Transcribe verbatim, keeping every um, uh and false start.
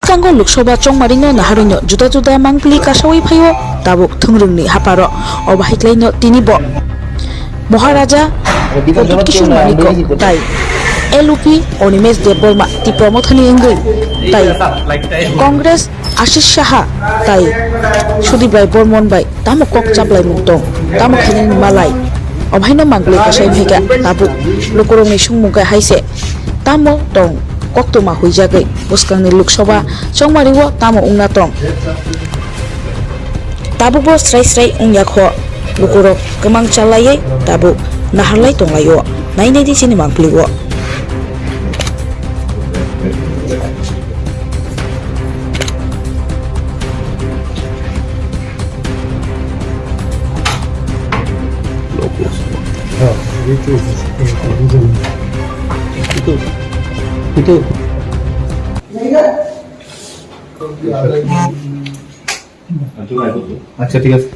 Bwskango Lok Sabha chongmarino naharwino juda juda mangpili kasawi phaio tabuk thwngrwngni hapharo. Obo hai khlaino tini bo Maharaja Pradyut Kishore Manikko tai L U P Animesh Debbarma Tipra Mothani wngwi tai Congress Ashish Saha tai Sudip Rai Bormon bai tamo kok chaplaimung tong, tamo khainani malai. Obo haino mangpili kasai phaikha tabuk lukurokni songmung khe hai se tamo tong koktwma huijagwi bwskangni Lok Sabha chongmario tamo wngna tong. Tabukbo srai srai wngya kho, lukurok kwmang chalaiwi tabuk naharlai tonglaio. Nai nai di chini mangpili o. আচ্ছা, ঠিক আছে।